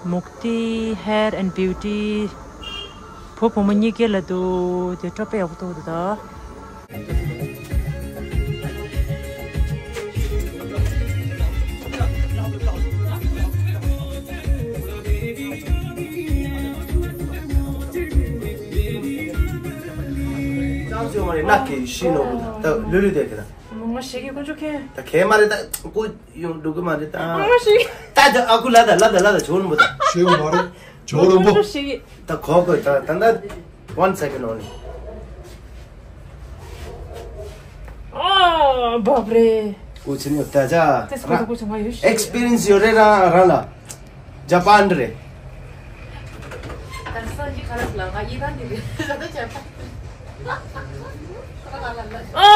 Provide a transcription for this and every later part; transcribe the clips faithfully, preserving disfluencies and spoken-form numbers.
Mukti Hair and Beauty བུ་བུ་མོ་གཉིས་ཀའི་ལ་འདུག་དེ་སྤྲོ་པོ་ཡག་པོ་འདུག་ད། ང་ཞིག་གི་ཀུན་སྤྱོད་མཁན། ད་ཁས་མ་རེད་ད་ཀུ་ཡོང་འགྲོ་གི་མ་རེད་ད། ང་ཞིག་ད་ད་ཨ་ཁུ་ལ་ད་ལ་ད་ལ་ད་ཇོ་རུ་མོ་ད། ཞེས་མ་རེད་ཇོ་རུ་མོ། ད་གོ་གོ་ད་ད་ད་one second only. ཨ་བབ་རེད། ཀུ་ཚི་ནི་ད་ཅ། ཏེས་ཀུ་ཏུ་ཀུ་ཚི་ང་ཡོད་ཤི། ཨེགས་པི་རི་ཡན་སི་ཡོད་རེད་རང་རང་ལ། ཇ་པན་རེད། ད་སང་གི་ཁ་རག་ལ་ང་ཡི་རང་གི་རེད་ད་ཇ་པན། ཨ།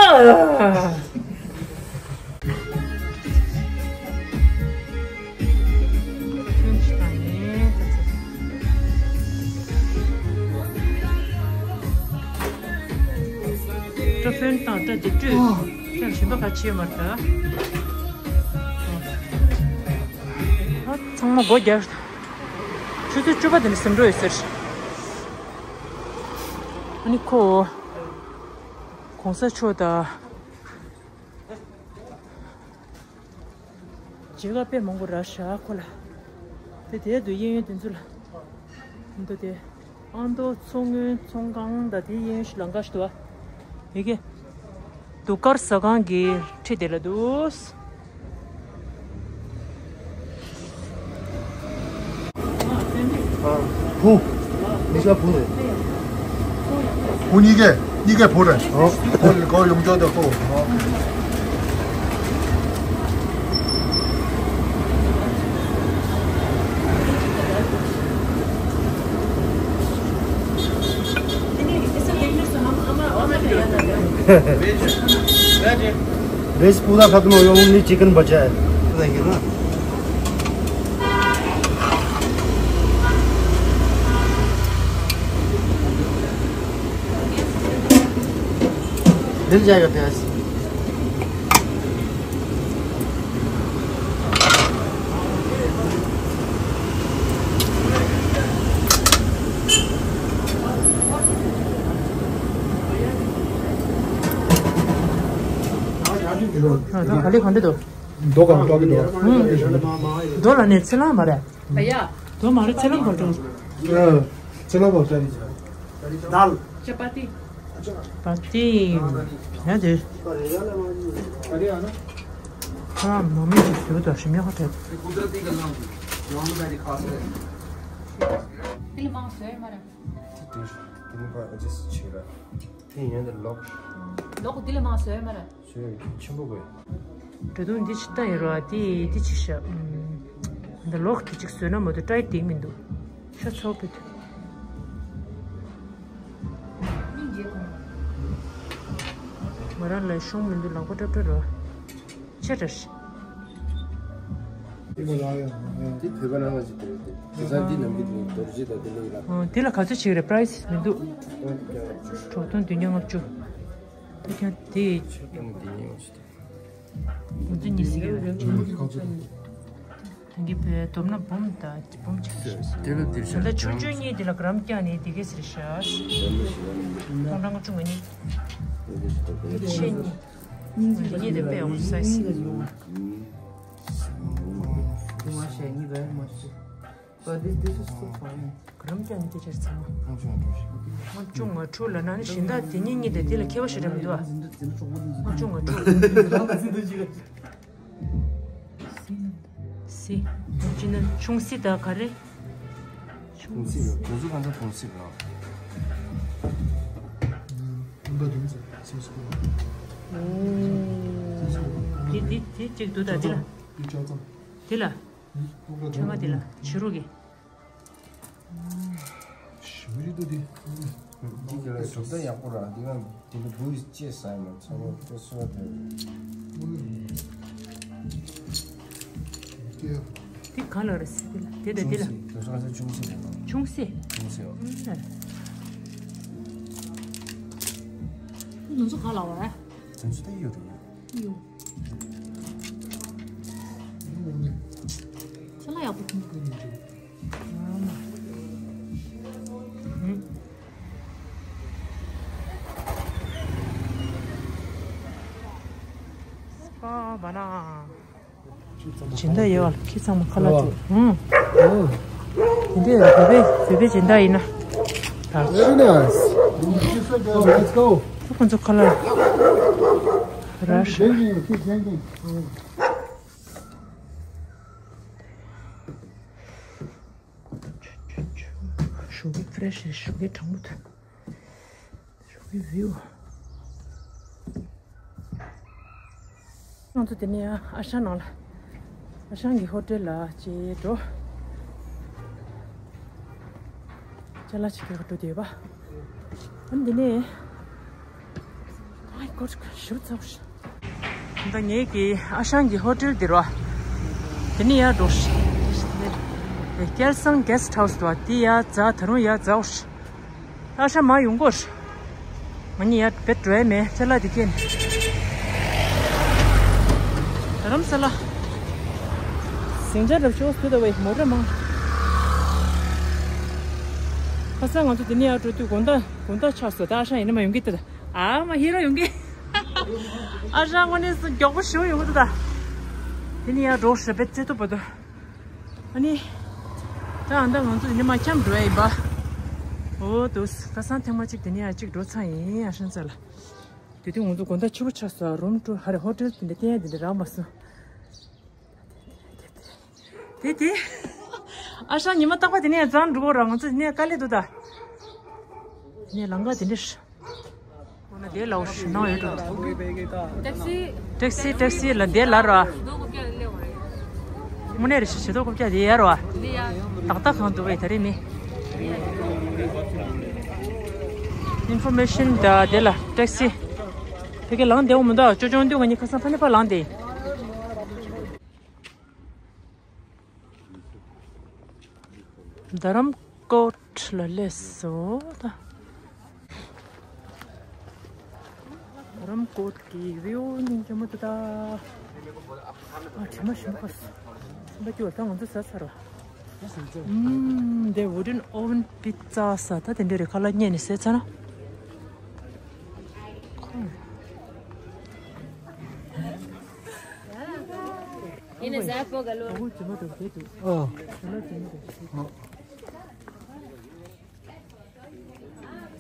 ཀྲོ་ཕན་དང་ད་དེ་སྤྲོད་ཀྱང་ཞིམ་པ་ག་ཆེ་མ་ད། ཨ་ཚང་མ་སྒོ་རྒྱག་ཆུ་ཚོད་བཅུ་པ་དེ་ནས་ཟིན་འགྲོ་ཡོད་ཟེར། ཨ་ནི་ཁོ་གོང་ས་མཆོག་དང་། མཇལ་ཁ་དཔེ་མང་པོ་རག་ཤག་ཁོ་ལ། དེ་དེར་དུ་གཡས་གཡོན་དེ་ཚོ་ལ། འདུག་དེ། ཨ་མདོ་མཚོ་སྔོན་ཚོང་ཁང་དང་དེའི་གཡས་གཡོན་ཞིག་ལམ་ཁ་ཞིག་འདུག་བ། ཡི་གེ་གདུགས་དཀར་ཟ་ཁང་གི་འཁྲིས་དེ་ལ་འདུག་བུ། མི་ཤ་བུ་རེད། བུ་གཉིས་ཀས་གཉིས་ཀས་བུ་རེད། ཨོ། བུ་ལ་གོ་ཡོང་ཆོག་དེ་ཁོ། ཨོ། Veg पूरा खत्म हो गया, only चिकन बचा है। मिल जाएगा प्याज। ད་ག་ལེ་ག་འདྲ་འདུག་རྡོ་གང་སྤྲོག་གི་འདུག་རྡོ་ལ་ནས་ཚི་ལང་མ་རེད། རྡོ་མ་རེད་ཚི་ལང་གང་སྤྲོག་ཚི་ལང་བབ་ས་རེད། ཅ་པ་ཏི། པ་ཏི། ཡ་དེ། ཁ་མ་མི་ཞིག་ཟུར་དུ་ཞིམ་ཡག་ཁ་ཐེབས། དེ་ལ་མང་བཟོས་མ་རེད། དེ་དུས་དེ་ནི་པ་ཨ་ཅེ་སི་ཆེ་ར། དེ་ཡན་དེ་ལོག་ལོག་དེ་ལ་མང་བཟོས་མ་རེད། ཆེ་ཆེན་པོ་དགོས། འགྲོ་དུང་འདི་ཅི་ལྟ་ཡིན་རོ་ཨ་དེ་འདི་ཅི་ཤ། འདི་ལོག་གི་ཅིག་བཟོས་ན་མ་གཏོགས་ཏྲའི་དེང་མི་འདུག་ཤ་ཚོགས་པའི་དུས། ང་རང་ལ་ཤོང་མི་འདུག་ལག་པ་ཀྲབ་ཀྲབ་རོ། ཆེ་དྲགས། དེ་བོད་པ་ནང་ལ་ཅིག་དེ་རེད་དེ། དེ་ཚང་འདི་ནམ་གྱི་དེ་རྡོ་རྗེ་དང་དེ་འདྲ་ཡོད་ལ། འོ་དེ་ལ་ག་ཚོད་ཅིག་རེད་པ་རའི་སི་མི་འདུག་གྲོགས་ཐོན་བདུན་བརྒྱ་ལྔ་བཅུ། ད་ཀྱང་དེ། ཆོས་པ་ནི་དེ་ཡིན་འོ་ཅི་དེ། ང་ཚོ་གཉིས་སྲིད་ཀྱི་རེད། ཆོས་པ་གང་ཚོད་འདུག་དེང་གི་བོད་སྡོམ་ན་འབུམ་དང་འབུམ་ཅིག་རེད། དེ་ལ་དེ་ད་ཆུང་ཆུང་གཉིས་དེ་ལ་གྲམ་རྐྱང་ནས་དེ་གས་རེད་ཤག་སྟོང་ཕྲག་ལྔ་བཅུ་ང་གཉིས། ཤེས་གཉིས། གཉིས་དེ་དཔེ་ཡོང་སའི་སི། But this, this is so fine. གྲམ་རྐྱང་ནས་དེ་ཆར་ཚང་མ། ལྔ་བཅུ་ང་དྲུག་ལ་ན་ནི་གཞན་དག་དེ་གཉིས་གཉིས་དེ་དེ་ལ་ཁྱད་པར་ཞེ་དྲག་མི་འདུག་ཨ། ལྔ་བཅུ་ང་དྲུག་སི། ཅི་ན་ཆུང་སི་ད་ག་རེ། ཆུང་སི་ཡོད། དེ་ཚོ་གང་ཚོ་ཆུང་སི་ར། འདི་འདི་འདི་གཅིག་འདུག་ད་འདི་ལ། འདི་ལ། ཆུང་མ་འདི་ལ་ཕྱི་རུ་གི། ཞུ་རི་དུ་དེ། འདི་གི་ལ་གྲུབ་མཐའ་ཡག་པོ་ར་འདི་ག་འདི་ལ་བུ་ཡི་ཅེས་ཟ་ཡི་མ་ཚང་མ་ཁོ་སོ་དེ། འདི་ག་ལ་རེད་སི་འདི་ལ་དེ་དང་འདི་ལ། ཆུང་སི་དེ་ཚོ་ག་ཚོད་ཆུང་སི་རེད་ནོ། ཆུང་སི། ཆུང་སི་ཨོ། ཨུམ། ང་ཚོ་ག་ལ་བ་རེད། དེ་ཚོ་ད་ཡོད་རེད། ཡོད། ཚ་ལ་ཡག་པོ་ཁུངས་ཁུར་མི་འདུག་སྤ་བ་ན། སྦྱིན་བདག་ཡོད་ལ་ཁྱི་ཚང་མ་ཁ་ལག་ཅིག་ཧུམ། འདི་འདྲའི་བོད་པའི་བོད་པའི་སྦྱིན་བདག་ཡིན་ན། Very nice. Let's go. ཁོ་ཚོ་ཁ་ལག་ར་ཤ། Drinking, keep drinking. ཞོགས་ཀས་ཕི་རེ་ཤི་རེད། ཞོགས་ཀས་གྲང་མོ་འདུག་ཞོགས་ཀས་བིའུ། ང་ཚོ་དེ་ནས་ཨ་ཤང་ནང་ལ། ཨ་ཤང་གི་ཧོ་ཊེལ་ལ་ཅིག་འགྲོ། ཅ་ལག་ཅིག་སྐྱེལ་ག་འགྲོ་བསྡད་ཡོད་པ། ཨ་ནི་དེ་ནས། My God, ཞིབ་ཚགས་ཤིག་ད་ངེད་ཀྱི་ཨ་ཞང་གི་ཧོ་ཊེལ་འདི་རོ། དེ་ནས་ཡར་འགྲོ་ཤིག་སྐལ་བཟང་གྷེ་སི་ཊི་ཧའུ་སི་དོ། དེ་ཡར་འཛེགས། ད་རུང་ཡར་འཛེགས་ཤིག་ཨ་ཞང་མར་ཡོང་གོ་ང་གཉིས་ཡར་བེད་འགྲོ་ཡ་མེད། ཅ་ལག་དེ་ཁྱེར་ནས། རྡ་རམ་ས་ལ། ཟིང་ཆ་འདྲ་པོ་ཅིག་འདུག་ད་བས་མོ་ཊ་མང་། ཁ་སང་ང་ཚོ་དེ་ནས་ཡར་འགྲོ་དུས་དགོང་དག་དགོང་དག་ཆགས་སོང་། ད་ཨ་ཞང་ཡིན་ན་མ་ཡོང་གི་ད། ཨ་མ་ཧི་རོ་ཡོང་གི་ཨ་ཞང་དངོས་གནས་སུ་མགྱོགས་པོ་ཞིག་ཡོང་གི་འདུག་ད། དེ་ནས་ཡར་འགྲོ་ཞེས་པའི་རྩེ་ཐུབ་པ་དུ། ཨ་ནི། ད་ཨ་ད་ང་ཚོ་དེ་ནས་མར་འཁྱམས་འགྲོ་ཡ་ཡིན་པ། འོ་འདུག་ཁ་སང་ཐེངས་མ་གཅིག་དེ་ནས་ཡར་གཅིག་འགྲོ་ཚར་ཡིན་ཨ་ཞང་རྩ་ལ། དེ་དུས་ང་ཚོ་དགོང་དག་ཕྱི་པོ་ཆགས་སོང་། རུམ་ཊུར་ཧ་རེ་ཧོ་ཊེལ་དེ་འདྲ་བསྟན་ཡ་དེ་འདྲ་རག་མ་སོང་། དེ་དེ། ཨ་ཞང་ཉི་མ་རྟག་པར་དེ་ནས་འཛེགས་འགྲོ་གོ་ར། ང་ཚོ་དེ་ནས་དཀའ་ལས་འདུག་ད། དེ་ནས་ལམ་ཁ་དེ་འདྲ་ཞིག་འོ་ན་དེ་ལའོ་ཞུ་ནང་ཡོད་འགྲོ། ཊེག་སི། ཊེག་སི་ལ་དེ་ལ་ར། དངོས་གནས་རེ་ཞིག་བྱེད་དོ་ཀོ་ཀྱ་དེ་ཡར་བ། ཏག་ཏག་གང་འདུག་བས་ད་རེས་མི། ཨིན་ཕོར་མེ་ཤན་ད་དེ་ལ་ཊེག་སི། ཕ་གི་ལངས་བསྡད་འོ་མི་འདུག་ཅོ་ཅོ་འདུག་ང་གཉིས་ཁ་སང་ཕ་ནས་ཕར་ལངས་བསྡད། རྡ་རམ་ཀོཊ་ལ་སླེབས་སོང་ད། རྡ་རམ་ཀོཊ་ཀྱི་བིའུ་སྙིང་རྗེ་མོ་འདུག་ད། ཨ་དྲི་མ་ཞིམ་པོ་ཁ་སོང་། སེམས་པ་སྐྱིད་པོ། ད་ང་ཚོ་ཟ་ཚར་བ། ཨུམ། འདི་བུ་ཌན་ཨོ་ཝན་པི་ཛ་ཟ། ད་དེ་འདྲ་རེད། ཁ་ལག་རྙེད་ནས་ཟས་ཚར་ན། ཁོ། ཡིན་ནས་ཟ་ཕོ་ག་ལོ། ཨོ།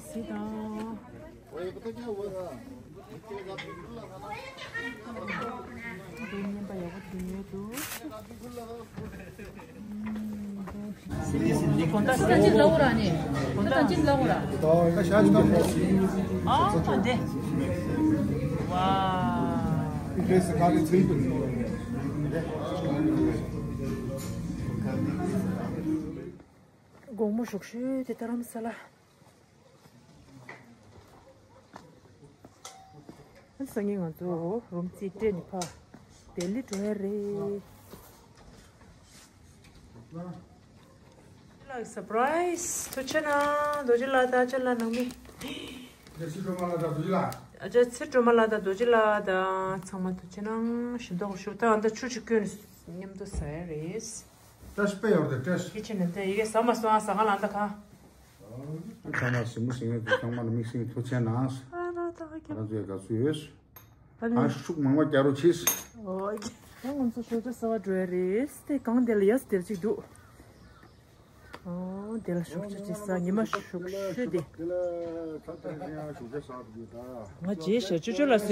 སི་དང་། གོང་ད་ཅི་ལ་འོ་ར་ནི། གོང་ད་ཅི་ལ་འོ་ར། ཨ་འདི། ཝ། དགོང་མོ་ཞུགས་ཤུལ་དེ་རྡ་རམ་ས་ལ། སང་ཉིན་ང་ཚོ་རུམ་རྩིས་སྤྲད་ནས་ཕར་ལྡི་ལི་འགྲོ་ཡ་རེད། ལགས་སར་པ་རའི་སི། ཐུགས་རྗེ་གནང་རྡོ་རྗེ་ལགས་དང་ཅ་ལག་ནང་མི། ཨ་ཅག་ཚེ་སྒྲོལ་མ་ལགས་དང་རྡོ་རྗེ་ལགས་དང་ཚང་མ་ཐུགས་རྗེ་གནང་། ཞིམ་མདོག་ཞུ་ད་ཨ་ད་ཆུ་ཅིག་བསྐོལ་ནས་མཉམ་དུ་ཟ་ཡ་རེད། བཀྲ་ཤིས་པད་ཡོར་དེ་བཀྲ་ཤིས། ཁྱི་ཆེ་ནས་ད་ཡི་གེ་ཟ་མ་སོང་ཨ་ཟ་ག་ལ་འདའ་ག་ཚང་མ་ཞིམ་པོ་ཞིམ་ཡོད་དུ་ཚང་མ་ལ་དམིགས་བསལ་གྱི་ཐུགས་རྗེ་གནང་། ཨ་ན་ད་ཁྱི། ང་ཚོའི་དགའ་བསུ་ཡོད། ཨ་ནི། ཨ་ཤུགས་མང་བ་རྒྱག་རོགས་གྱིས། ཨོ། ད་ང་ཚོ་ཞོགས་ཇ་ཟ་བར་འགྲོ་ཡ་རེད། དེ་གང་དེ་ལ་ཡ་སི་དེར་ཅིག་འདུག་ཨོ། དེ་ལ་ཞོགས་ཇ་ཅིག་ཟ། ཉི་མ་ཞུགས་ཤོས་དེ། ང་རྗེས་ཤ་ཅོ་ཅོ་ལ་ཟོས་ར།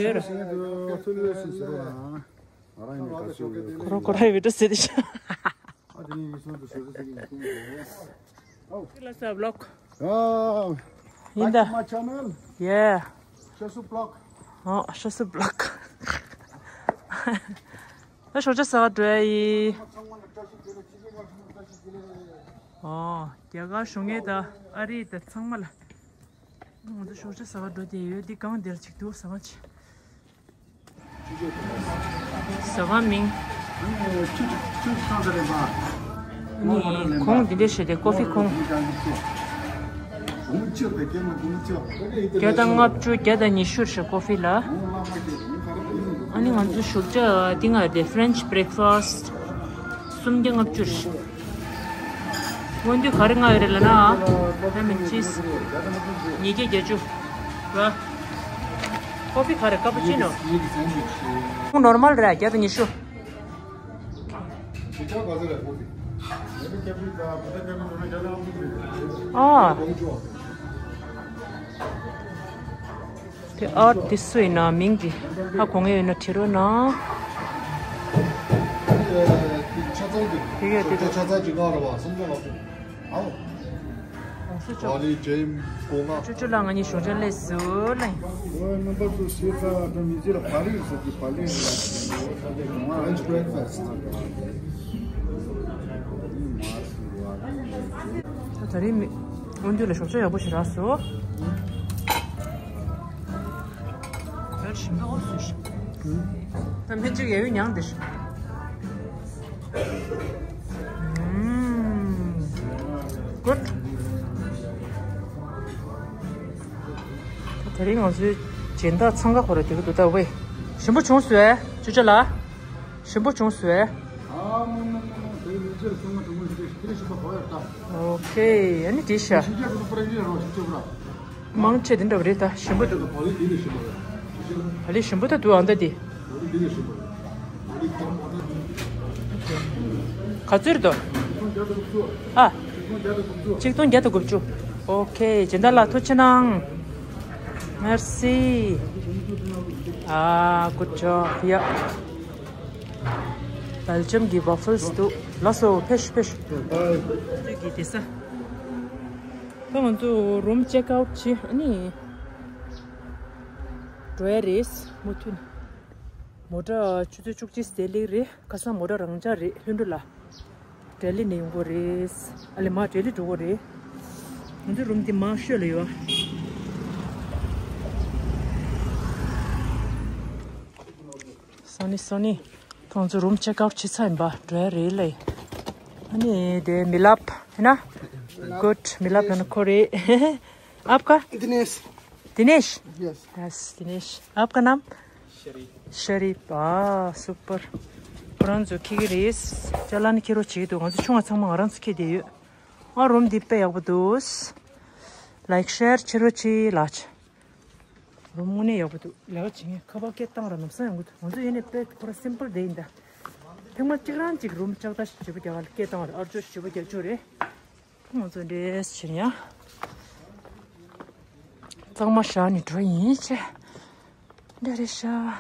ཁོ་རང་ཁོ་རང་བི་ཏྲ་ཟེར་དེ་ཤ། ཨ་དེ་ནས་ཡིན་སོང་དུ་ཞོགས་ཇ་ཟ་གི་ཡིན། ཨོ། ལ་ས་བློག་ཨོ། ཡིན་ད། Like my channel. Yeah. ཤ་སུ་བློག་ཨོ་ཤ་སུ་བློག་ད་ཞོགས་ཇ་ཟ་བར་འགྲོ་ཡ་ཡིན། ཨོ། རྒྱ་གར་གཞུང་ངེད་དང་ཨ་རི་དང་ཚང་མ་ལ། ང་ཚོ་ཞོགས་ཇ་ཟ་བར་འགྲོ་བསྡད་ཡོད། འདི་གང་དེར་ཅིག་འདུག་ཟ་བ་ཆེ། ཟ་ཁང་མིང་། ནི་གོང་འདི་འདྲ་བྱས་ཏེ་ཀོ་ཧྥི་གོང་། བརྒྱ་དང་ལྔ་བཅུ་བརྒྱ་དང་ཉི་ཤུ་རེད་ཤག་ཀོ་ཧྥི་ལ། ཨ་ནི་ང་ཚོ་ཞོགས་ཇ་འདི་ང་དེ་French breakfast སུམ་བརྒྱ་ལྔ་བཅུ་རེད་ཤག་སྔོན་དུས་ག་རེ་མངགས་ཡོད་རེད་ལབ་ན། ལེ་མོན་ཅུས། ཉིས་བརྒྱ་བརྒྱད་ཅུ། ར། ཀོ་ཕི་ག་རེ། ཀ་པུ་ཅི་ནོ། ནོར་མལ་རེད། བརྒྱ་དང་ཉི་ཤུ། ཨ། དེ་ཨར་དེ་སུ་ཡིན་ན། མིང་དེ་ཧ་གོ་མཁན་ཡོད་ན་བྲིས་རོགས་གནང་། དེ་གས་དེ་ཆ་ཚང་གི་ང་རེད་བ། སུམ་ཅུ་ལ་སུམ། ཨའོ། ཨ་སུ་ཅོ། བ་ལི་ཇེམ་སྒོ་ང་། ཅོ་ཅོ་ལ་ང་གཉིས་ཞོགས་ཇ་ལས་སུ་ལ། ཨོ་རྣམ་པ་ཚོ་ཤེས་ཚ་དང་མི་ཚེ་ལ་བ་ལི་ཟེར་གི་བ་ལི་ལ། French breakfast. ད་རིང་མི་སྔོན་དུས་ལ་ཞོགས་ཇ་ཡག་པོ་ཞིག་རག་སོང་། ད་ཞིམ་པོ་ཨོ་སུ་ཞིག་ད་སྨན་བཅོས་ཡ་ཡུ་མྱང་དེ་ཞིག Good. དེ་རིང་ང་ཚོའི་སྦྱིན་བདག་འཚང་ཁ་ཁོ་ར་དེ་གི་འདུག་ད་ཝེ། ཞིམ་པོ་བྱུང་སོང་ཨེ། ཅོ་ཅོ་ལ། ཞིམ་པོ་བྱུང་སོང་ཨེ། ཨོ་ཁེ། ཨ་ནི་དེ་ཤ། མང་ཆེ་དེ་འདྲ་རེད། ད་ཞིམ་པོ་འདུག་བ་ལི་ཞིམ་པོ་ད་འདུག་ཨ་འདྲ་དེ། ག་ཚོད་རེད་དོ། ཨ། ཆིག་སྟོང་བརྒྱ་དང་དགུ་བཅུ། ཨོ་ཁེ། སྦྱིན་བདག་ལགས་ཐུགས་རྗེ་གནང་། Merci. ཨ། Good job. ཡ། སྦེལ་ཇམ་གྱི་ཝ་ཕལ་སི་འདུག་ལགས་སོ། ཕེབས་ཤོག་ཕེབས་ཤོག་དུས་ཀྱི་དེ་ས། ད་ང་ཚོ་རུམ་ཅེག་ཨའུཊ་བྱས། ཨ་ནི་འགྲོ་ཡ་རེད། མུ་མཐུད་མོ་ཊ་ཆུ་ཚོད་བཅུ་གཅིག་ཙམ་སླེབས་རེད། ཁ་སང་མོ་ཊ་རང་འཇགས་རེད། ལྷུན་གྲུབ་ལགས། ལྡི་ལི་ནས་ཡོང་གི་རེད། ཨ་ལེ་མ་ལྡི་ལི་འགྲོ་གི་རེད། ང་ཚོའི་རུམ་འདི་མར་ཤོད་ལ་ཡོད། སོ་ནི་སོ་ནི། ཁོང་ཚོ་རུམ་ཅེག་ཨའུཊ་བྱེད་ཚར་ཡིན་པ། འགྲོ་ཡ་རེད་ལེ། ཨ་ནི་དེ་མི་ལབ་ཡིན་ན། Good. མི་ལབ་ན་ཁོ་རེད། आपका दिनेश। Dinesh. Yes. Yes, Dinesh. आपका नाम? शरीफ। शरीफ। ཨ། Super. ཁོ་རང་ཚོ་ཁྱེར་གྱི་རེད། ཅ་ལག་ནི་ཁྱེར་རོགས་བྱེད་ཀྱི་འདུག་ང་ཚོ་ཆུང་བ་ཚང་མ་ང་རང་ཚོ་ཁྱེར་བསྡད་ཡོད། ཨ། རུམ་འདི་དཔེ་ཡག་པོ་འདུག Like, share བྱེད་རོགས་གྱིས་ལགས། རུམ་དངོས་གནས་ཡག་པོ་འདུག་ལས་ཀ་བྱེད་མཁན་ཁ་པར་སྐད་བཏང་ར་ལམ་སང་ཡོང་གི་འདུག་ང་ཚོ་ཡིན་ནའི་དཔེ་ཁོ་ར་སིམ་པལ་དེ་ཡིན་ད། ཐེངས་མ་གཅིག་རང་གཅིག་རུམ་ལྕགས་ཐག་ཞིག་བརྗེ་པོ་རྒྱག་ག་སྐད་བཏང་ར་ཨར་ཅོ་ཞིག་བརྗེ་པོ་རྒྱག་ཆོག་རེད། ང་ཚོ་འདྲེས་བྱེད་ཡ། གཙང་མ་བཞག་ནས་འགྲོ་ཡིན་ཆེ། འདྲེ་རེད་ཤག་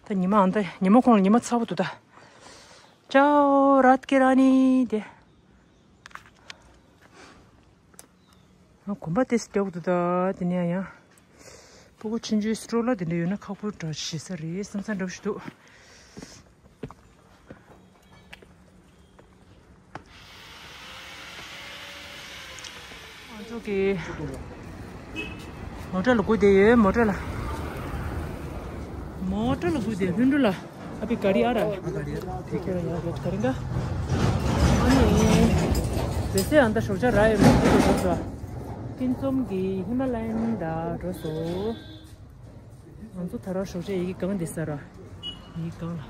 ད་ཉི་མ་ཨ་ད་ཉི་མ་ཁོང་ལ་ཉི་མ་ཚ་པོ་འདུག་ད། ཅའོ་རཱཏ་ཀི་ར་ནི་དེ། ཨ། གོམ་པ་ཏོག་ཙམ་རྒྱག་དགོས་འདུག་ད་དེ་ནས་ཡང་། སྤུ་གུ་ཆུང་ཆུང་སི་ཊོ་ལར་དེ་འདྲ་ཡོད་ན་ཁག་པོ་འདྲ་ཞིག་ས་རེད་བསམ་ས་འདྲ་པོ་ཞིག་འདུག་ང་ཚོ་གི་མོ་ཊ་ལ་སྒུག་བསྡད་ཡོད། མོ་ཊ་ལ། མོ་ཊ་ལ་སྒུག་བསྡད། ལྷུན་གྲུབ་ལགས། अभी गाड़ी आ रहा है। हाँ, गाड़ी आ रहा है। ठीक है। ཡ་ཡ་ཡ། ད་རིང་ག་ཨ་ནི་བེ་སེ་ཨ་ད་ཞོགས་ཇ་རག་ཡོད་མེད་འགྲོ་སོང་། ཀིན་ཙོམ་གྱི་ཧི་མ་ལ་ཡན་ད་འགྲོ་སོང་། ང་ཚོ་ད་རང་ཞོགས་ཇ་ཡི་གེ་གང་བསྡད་ས་ར། ཡི་གེ་གང་ལ།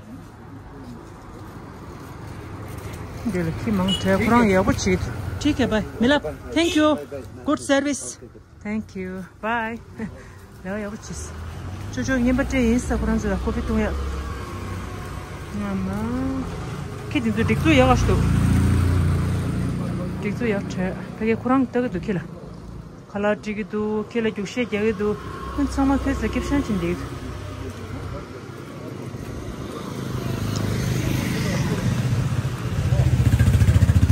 འདི་ལ་ཁྱི་མང་དྲགས། ཁོ་རང་ཡག་པོ་བྱེད། ठीक है भाई, मिला। Thank you। Good service। Thank you. Bye. ལས་ཡག་པོ་བྱས། ཅོ་ཅོ་རྔན་པ་སྤྲད་ཡིན་ས། ཁོ་རང་ཚོ་ལ་ཀོ་ཕི་བཏུང་ཡག་ང་མ། ཁྱི་དེ་ཚོ་སྒྲིག་འཛུགས་ཡག་ག་ཞིག་འདུག་སྒྲིག་འཛུགས་ཡག་དྲགས། ཕ་གི་ཁོ་རང་ལྟ་གི་འདུག་ཁྱི་ལ། ཁ་ལག་སྒྲིག་གི་འདུག་ཁྱི་ལ་རྒྱུག་ཤད་རྒྱག་གི་འདུག་ཁོ་ཚང་མ་ཁྱོད་ཚོ་སྐྱིད་ཤང་ཕྱིན་འདུག་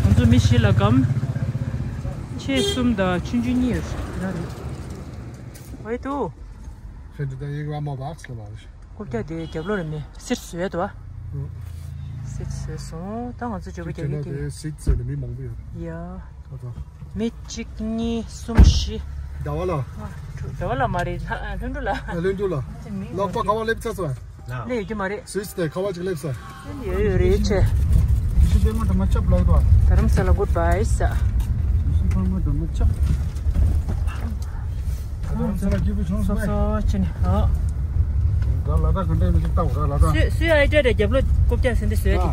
ང་ཚོ་མི་བཞི་ལ་སྒམ་ཆེ་གསུམ་དང་ཆུང་ཆུང་གཉིས་ཡོད་ཟེར་ན་རེད། ཝེ་ཏུ། ཁྱེད་ཚོ་ད་ཡིག་ལ་མ་བག་ལ་བ། རྐུབ་བཀྱག་དེ་རྒྱབ་ལོགས་རེད་མེད། སིཊ་བཟོས་འདུག་བ། སིཊ་བཟོས་སོང་། ད་ང་ཚོ་འགྲོ་གི་རྒྱ་ཡིག་ཀྱི་སིཊ་བཟོས་ནས་མི་མང་པོ་ཡོད། ཡ། ཁ་ཚ། མི་གཅིག་གཉིས་གསུམ་བཞི། ཟླ་བ་ལ། ཨ། ཟླ་བ་ལ་མ་རེད། ལྷ། ལྷུན་གྲུབ་ལ། ཨ། ལྷུན་གྲུབ་ལ། ལག་པ་ཁ་བ་སླེབས་ཚར་སོང་། སླེབས་ཡོད་ཀྱི་མ་རེད། སུད་སི་དེ་ཁ་བ་ཅིག་སླེབས་སོང་། སླེབས་ཡོད་ཡོད་རེད་ཆེ། སུད་སི་དེ་མ་དྲ་མ་ཆབ་ལག་དོ། དྷ་རམ་ས་ལ་གུཌ་བྷའི་ས། སུད་སི་དེ་མ་དྲ་མ་ཆབ། དྷ་རམ་ས་ལ་སྐྱིད་པོ་བྱུང་སོང་། སོ་སོ་ཆེ་ནི། ཨ། ད་ལ་དྭགས་ག་འདྲ་ཡིན་ཅིག་ལྟ་འོ། ད་ལ་དྭགས། སུ་སུའི་ཨའི་ཌི་ཡ་རེད། རྒྱབ་ལོགས་རྐུབ་བཀྱག་ཟིན་དེ་བཟོས་ཏེ། ཨ།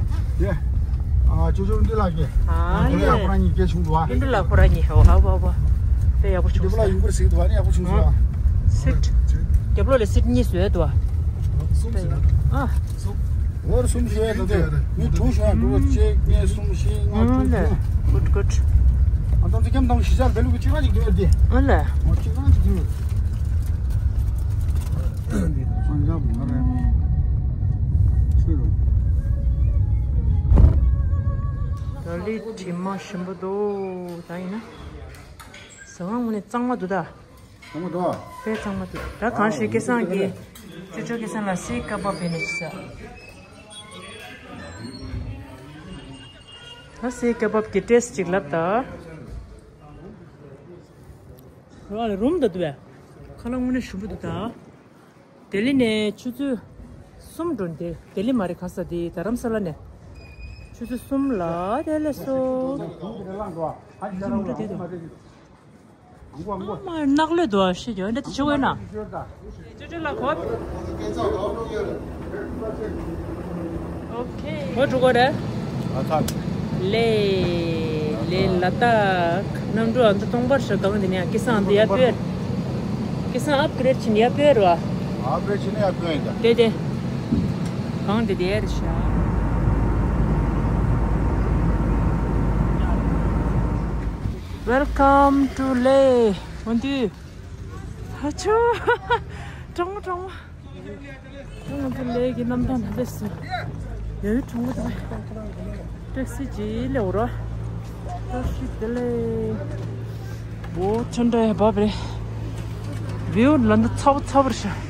ཡ། ཨ་ཅོ་ཅོ་འདི་ལགས་ཀྱི། ཨ་ཨ་ལེ། ཁོ་རང་གཉིས་སྐད་ཆུང་འདུག་ཨ། འདི་ལ་ཁོ་རང་གཉིས་ཧོ་ཧ་བ་བ། དཔེ་ཡག་པོ་བྱུང་སོང་། འདི་པ་ལ་ཡུང་ཀུར་ཟིག་འདུག་ཨ་ནི་ཡག་པོ་བྱུང་སོང་ཨ། སིཊ། རྒྱབ་ལོགས་ལ་སིཊ་གཉིས་བཟོས་འདུག་ཨ། གསུམ་ཟིག་ཨ། ལོར་གསུམ་ཞུ་ཡ་འདུག་སྟེ། མི་དྲུག་ཞུ་ཡ་འདུག་གཅིག་གཉིས་གསུམ་བཞི་ལྔ་ཨ་དྲུག་ལེ། བདུན། གུཌ་གུཌ། ཨ་ཏོ་ཚེ་ཁྱམ་དང་ཞི་ཅར་བེ་ལུ་གི་གཅིག་རང་གཅིག་འདུག་ཨ་དེ། ཨ་ལེ། ཨོ་གཅིག་རང་གཅིག་འདུག་སང་ཡག་མ་རེད། ཆུ་རུ། ད་ལི་དྲི་མ་ཞིམ་པོ་འདུག་ད་ཡིན་ན། ཟ་ཁང་དངོས་གནས་གཙང་མ་འདུག་ད། གཙང་མ་འདུག་དཔེ་གཙང་མ་འདུག་ད་གང་ཞིག་སྐལ་བཟང་གིས། ཅོ་ཅོ་སྐལ་བཟང་ལ་སི་ཀ་བབ་ཡིན་ནས་ཟ། ད་སི་ཀ་བབ་ཀྱི་ཏེས་ཅིག་ལབ་ད། རོ་ཨ་ལ་རུམ་ད་འདུག་བས། ཁ་ལག་དངོས་གནས་ཞིམ་པོ་འདུག་ད། ལྡི་ལི་ནས་ཆུ་ཚོད་གསུམ་འགྲོ་འདི། ལྡི་ལི་མ་རེད་ག་ས་འདི་རྡ་རམ་ས་ལ་ནས། ཆུ་ཚོད་གསུམ་ལ་དེ་ལས་སོ། ཆུ་ཚོད་མི་འགྲོ་དེ་དང་། ཨ་མ་ནག་ལོས་འདུག་ཤེས་ཀྱི་འདྲ་དེ་ཆུ་བོའི་ནང་། ཅོ་ཅོ་ལ་གོ། ཨོ་ཁེ། ཁོ་འགྲོ་གོ་རེད། ཨ་ཐག་ལེ། ལེ་ལ་དྭགས་གནམ་གྲུ་ཨ་མདོ་སྟོང་པར་ཤོག་གང་དེ་ནས་སྐལ་བཟང་འདི་ཡར་སྤོས། སྐལ་བཟང་ཨབ་གི་རེད་ཕྱིན་ཡར་སྤོས་རོ། ཨབ་གི་རེད་ཕྱིན་ཡར་སྤོས་ཡིན་ད། དེ་དེ། གང་དེ་དེ་རེད་ཤག Welcome to Leh. འོན་ཏེ། ཧ་ཆོ། གྲོགས་མོ་གྲོགས་མོ། ང་ཚོ་ལེ་གི་གནམ་ཐང་ད་ལྟ་སུ། ཡོད་གྲོགས་མོ་དང་། ཊེག་སི་ཅི་ལེ་འོ་ར། ཊེག་སི་དེ་ལེ། འོ་ཆོན་འདྲ་ཡ་བབ་རེད། བིའུ་ལ་འདི་ཚ་བོ་ཚ་བོར་ཤ།